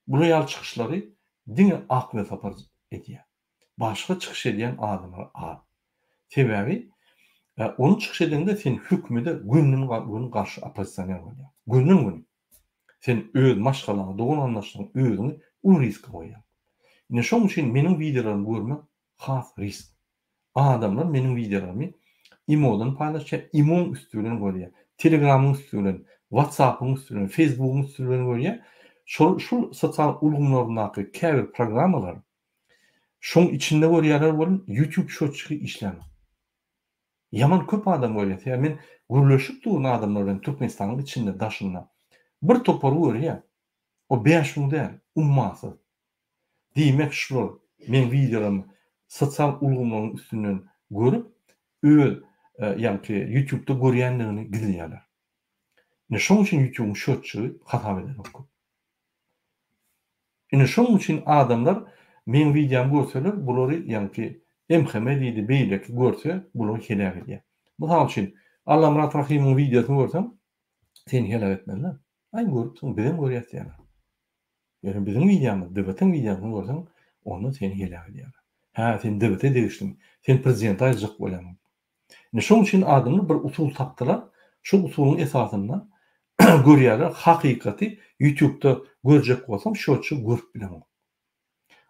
Bular ýaly çykyşlary diňe Ak Welsapar edýär. Başga çykyş edýän adamlar az. Sebäbi ony çykyş edeňde sen hökümede gönden-göni garşy oppozisioner bolýaň. Gönden-göni. Sen öz maşgalaňy, dogan-garyndaşlaryňy, özüňi uly riske goýýaň. Ine şoň üçin meniň wideolarymy görmek has risk. Adamlar meniň wideolarymy imodan paýlaşýar, imoň üsti bilen görýär, telegramyň üsti bilen, whatsappyň üsti bilen, facebookyň üsti bilen görýär. Şol şul sosial ulgamlaryndaky käbir programmalar şoň içinde görýärler welin youtube şotçygy işlänok. Ýaman köp adam görýär. Sebäbi men gürleşip durun adamlar bilen Türkmenistanyň içinde, daşynda. Bir topary görýär. O 5000 däl, ummasyz. Diýmek şular meň wideolarymy sosial ulgamlaryň üstünden görüp öz ýaňky ýutubda görýändigini gizleýärler. Ine şoň üçin ýutubyň şotçygy hasap edenok köp. Ine şoň üçin adamlar meň wideomy görseler bulary ýaňky MHM diýdi beýleki görse bulary heläk edýär. Mysal üçin Allamyrat Rahymyň wideosyny görseň seni heläk etmezler. Aý görüpsiň bizem görýäs diýerler. Ýöne biziň wideomyz, DBT-iň wideosyny görseň, onda seni heläk edýärler. Hä, sen DBT degişlimi? Sen prezidenti aýyrjak bolýaňmy? Indi şoň üçin adamlar bir usul tapdylar. Şo usulyň esasynda görýärler, hakykaty YouTube-da görjek bolsaň, şoçy görüp bileňok.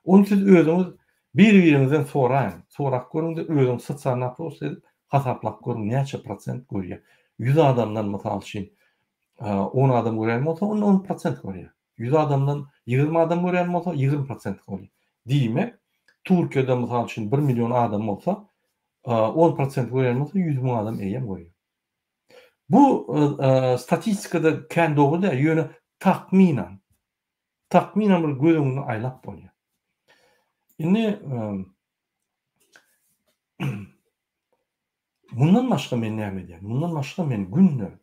Ony siz özüňiz bir-biriňizden soraýyň. Sorap görüň-de, özüňiz sosial napros edip hasaplap görüň, näçe prosent görýär. 100 adamdan, mysal üçin, 10 adam görýän bolsa, onda 10 prosent görýär. 100 adamdan 20 adam görýän bolsa, 20 prosent görýär. Diýmek, Türkiýede mysal üçin 1 million adam bolsa, 10 prosent görýän bolsa, 100 müň adam eýýäm görýär. Bu statistikada kän dogry däl, ýöne takmynan, takmynan bir göz öňünde aýlap bolýar. Indi mundan başga men näme edýän? Mundan başga men günde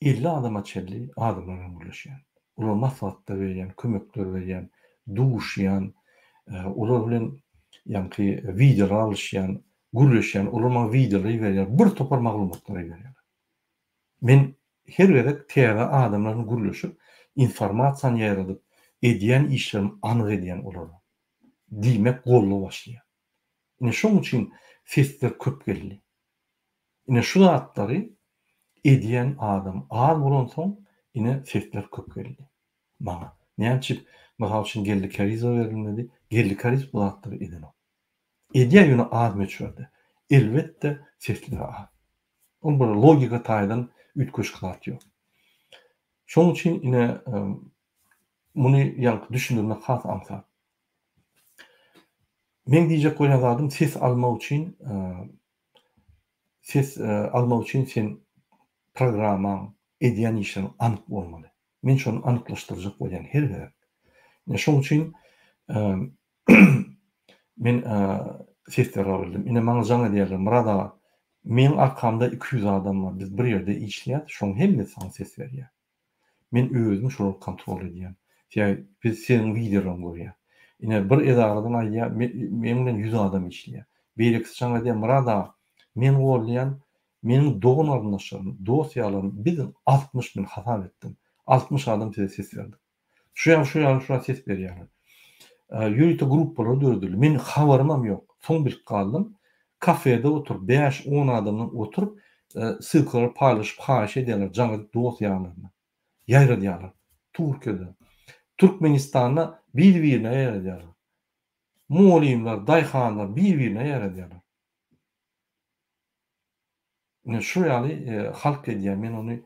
50 adama çenli adamlar bilen gürleşýän. Olara maslahatlar berýän, kömekler berýän, duşýan, olar bilen ýaňky wideolar alyşýan, gürleşýän, olar maňa wideolar iberýär, bir topar maglumatlar iberýärler. Men her gezek täze adamlar bilen gürleşip, informasiýany ýaýradyp, edýän işlerimi anyk edýän olara. Diýmek goldaw başlaýar. Ine şoň üçin sesler köp geldi. Ine şu zatlary edýän adam az bolansoň ine sesler köp geldi maňa. Näme üçin mysal üçin Geldi Kärizowa berilmedi? Geldi Kärizow bu zatlary edenok. Edýär ýöne az möçberde. Elbetde sesleri az. Ol bir logika taýdan üýtgeşik zat ýok. Şoň üçin ine muny ýaňky düşündirmek has aňsat. Meň diýjek bolýan zadym ses almak üçin ses almak üçin sen programmaň edýän işleriň anyk bolmaly. Men şony anyklaşdyrjak bolýan her gezek. Ine şoň üçin men sesleri alyp Ine maňa jaň edýärler, Myrat aga, meň arkamda 200 adam bar, biz bir ýerde işleýäs, şoň hemmesi saňa ses berýär. Men özüm şolary kontrol edýän. Sebäbi biz seniň wideolaryňy görýäs. Ine bir edaradan aýdýar, meň bilen 100 adam işleýär. Beýlekisi jaň edýär, Myrat aga, men goldaýan, meniň dogan-garyndaşlarym, dost-ýarlarym biz 60 men hasap etdim. 60 adam size ses berdik. Şu ýaly, şu ýaly, şular ses berýärler. Ýörite gruppalar döredildi. Men habarymam ýok. Soň bilip galdym. Kafede oturyp, bäş-on adamdan oturyp, ssylkalary paýlaşyp haýyş edýärler, jaň edip dost-ýarlaryna. Ýaýradýarlar. Türkiýede. Türkmenistanda bir-birine ýaýradýarlar. Mugallymlar, daýhanlar bir-birine ýaýradýarlar. Ine şu ýaly halk edýär, men ony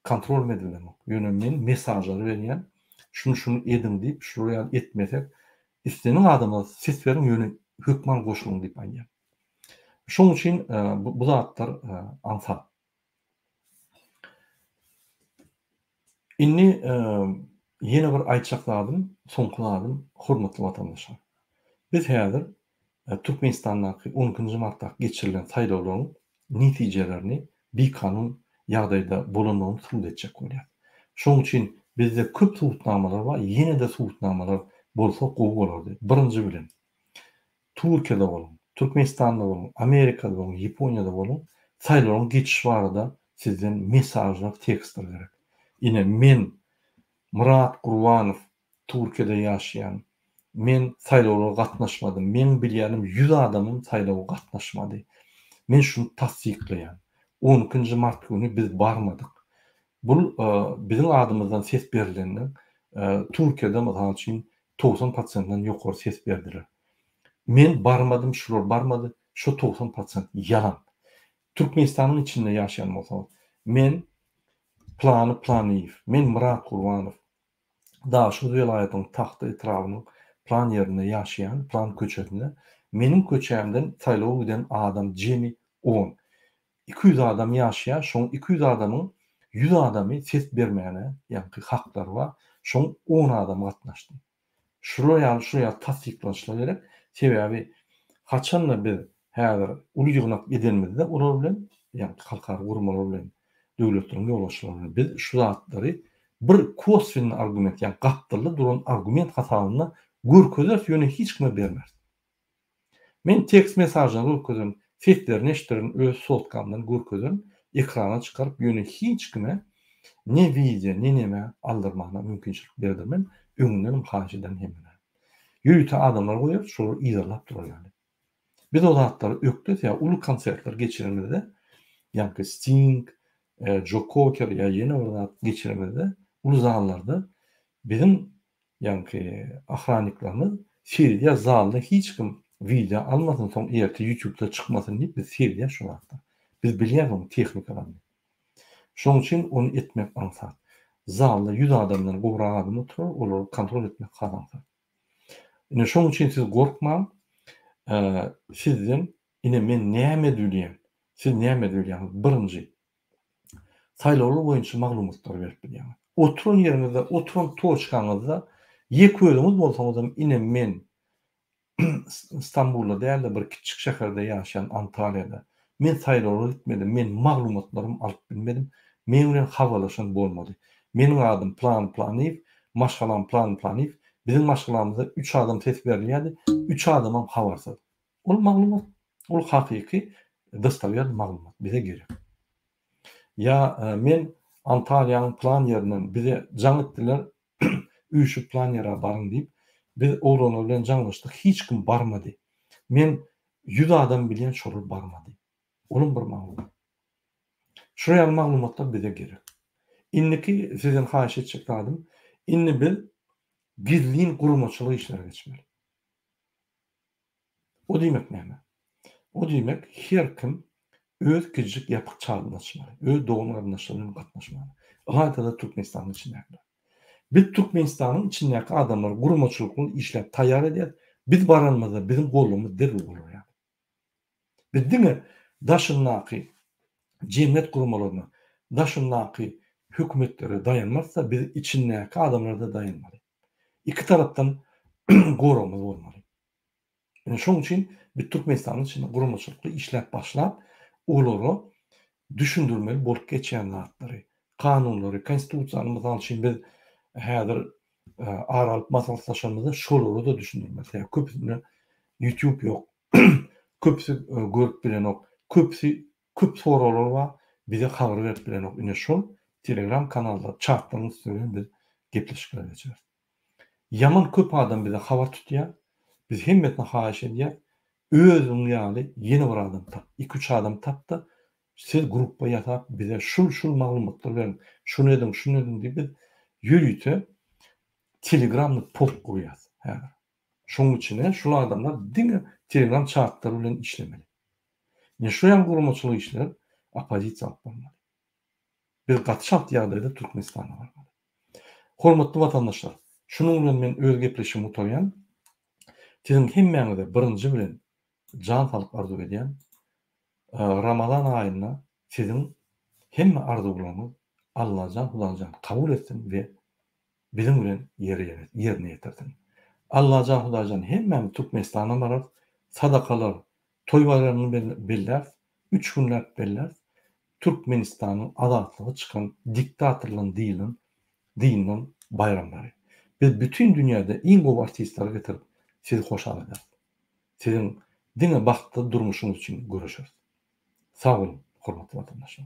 kontrol hem edibilemok. Ýöne men mesažlary berýän, şuny şuny ediň diýip, şular ýaly etmesek, islendik adama ses beriň, ýöne hökman goşulyň diýip aýdýan. Şonuň üçin bu zatlar aňsat. Indi ýene bir aýtjak zadym, soňky zadym, hormatly watandaşlar. Biz häzir Türkmenistandaky on ikinji martdaky geçirilen saýlawlaryň netijelerini bikanun ýagdaýda bolandygyny subut etjek bolýarys. Şonuň üçin bizde köp subutnamalar bar, ýene-de subutnamalar bolsa gowy bolardy. Birinji bilen, Türkiýede boluň, Türkmenistanda boluň, Amerikada boluň, Ýaponiýada boluň, saýlawlaryň geçişi barada sizden mesažlar, tekstler gerek. Ine, men, Myrat Gurbanow, Türkiýede ýaşaýan, men saýlawlara gatnaşmadym, meň bilýänim 100 adamym saýlawa gatnaşmady. Men şuny tassyklaýan. On ikinji mart güni biz barmadyk. Bul biziň adymyzdan ses berilende Türkiýede mysal üçin 90 prosentden ýokary ses berdiler. Men barmadym, şular barmady, şo 90 prosent ýalan. Türkmenistanyň içinde ýaşaýan bolsaňyz, men Plany Planyýew, men Myrat Gurbanow, Daşoguz welaýatynyň Tagta etrabynyň plan ýerinde ýaşaýan, plan köçesinde, meniň köçämden saýlawa giden adam jemi on. 200 adam ýaşaýar, şoň 200 adamyň 100 adamy ses bermäne, ýaňky haklary bar, şoň on adamy gatnaşdy. Şular ýaly, şular ýaly tassyklanyşlar gerek. Sebäbi haçan-da biz häzir uly ýygnak edenimizde olar bilen, ýagny halkara guramalar bilen, döwletleriň ýolbaşçylary bilen biz şu zatlary bir koswennyý argument, ýagny gapdalda duran argument hasabynda görkezeris, ýöne hiç kime bermeris. Men tekst mesažlary görkezerin, seslerini eşitdirin, öz sotkamdan görkezerin, ekrana çykaryp, ýöne hiç kime ne wideo, ne neme aldyrmagyna mümkinçilik berdirmen, öňündenem haýyş ederin hemmelere. Ýörite adamlar goýarys, şolar yzarlap durar ýaly. Biz o zatlary ökde, ýa uly konsertler geçirenimizde, ýaňky Sting, Jo Koker ýa ýene bir zat geçirenimizde, uly zallarda biziň Ýaňky ohranniklerimiz seredýär zalda hiç kim wideo almasyn soň erte ýutubda çykmasyn diýip biz seredýäs şu zatlar. Biz bilýäs onuň tehnikalaryny. Şonuň üçin ony etmek aňsat. Zalda 100 adamdan gowrak adam oturar, olary kontrol etmek has aňsat. Ine şonuň üçin siz gorkmaň. Sizden ine men näme edip siz näme edip bilýäňiz? Birinji, saýlawlar boýunça maglumatlary berip bilýäňiz. Oturan ýeriňizde, oturan toçkaňyzda ýeke özüňiz bolsaňyzam ine men Stambulda däl-de bir kiçjik şäherde ýaşaýan Antalýada. Men saýlawlara gitmedim, men maglumatlarymy alyp bilmedim, meň bilen habarlaşan bolmady. Meniň adym Plan Planyýew, maşgalam Plan Planyýew, biziň maşgalamyzda üç adam ses berilýärdi, üç adamam habarsyz. Ol maglumat, ol hakyky dostowýerny maglumat bize gerek. Ýa men Antalýanyň plan ýerinden bize jaň etdiler, üýşüp plan ýere baryň diýip, biz oglanlar bilen jaňlaşdyk, hiç kim barmady. Men 100 adam bilýän şolar barmady. Olam bir maglumat. Şular ýaly maglumatlar bize gerek. Indiki sizden haýyş etjek zadym, indi biz gizlin guramaçylyk işlere geçmeli. O diýmek näme? O diýmek her kim öz kiçijik ýapyk çadyryny açmaly, öz dogan-garyndaşlary bilen gatnaşmaly. Ylaýta-da Türkmenistanyň içindäkiler. Biz Türkmenistanyň içindäki adamlary guramaçylykly işläp taýýar edýäs, biz baranymyzda biziň golumyz derrew bolar ýaly. Biz diňe daşyndaky jemgyýet guramalaryna, daşyndaky hökümetlere daýanmarys-da, biz içindäki adamlara-da daýanmaly. Iki tarapdan goragymyz bolmaly. Ine şoň üçin biz Türkmenistanyň içinde guramaçylykly işläp başlap, olara düşündirmeli bolup geçýän zatlary, kanunlary, konstitusiýany mysal üçin biz häzir ara alyp maslahatlaşanymyzda şolara-da düşündirmeli. Sebäbi köpüsinde YouTube ýok. Köpüsi görüp bilenok. Köpüsi köp soraglar bar, bize habar berip bilenok. Ine şol Telegram kanalda, çatlaryň üsti bilen biz gepleşikler geçireris. Ýaman köp adam bize habar tutýar. Biz hemmesine haýyş edýäs, özüň ýaly ýene bir adam tap, iki-üç adam tap-da, siz gruppa ýasap bize şul-şul maglumatlary beriň, şuny ediň, şuny ediň diýip biz ýörite telegramny post gurýas häzir. Şonuň içine şul adamlar diňe telegram çatlary bilen işlemeli. Ine şu ýaly guramaçylyk işler oppozisiýa alyp barmaly. Biz gaty çalt ýagdaýda Türkmenistana barmaly. Hormatly watandaşlar, şunuň bilen men öz gepleşigimi gutarýan. Siziň hemmäňize birinji bilen jan saglyk arzuw edýän. Ramazan aýynda siziň hemme arzuwlaryňyz Allajan Hudaýjan kabul etsin we biziň bilen ýerine ýetirsin. Allajan Hudaýjan hemmämiz Türkmenistana bararys, sadakalar, toý baýramyny belläris, üç günläp belläris. Türkmenistanyň azatlyga çykan diktatorlaryň dynan dynan baýramlary. Biz bütin dünýäde iň gowy artistleri getirip sizi hoşal ederis. Siziň diňe bagtly durmuşyňyz üçin göreşeris. Sag boluň hormatly watandaşlar.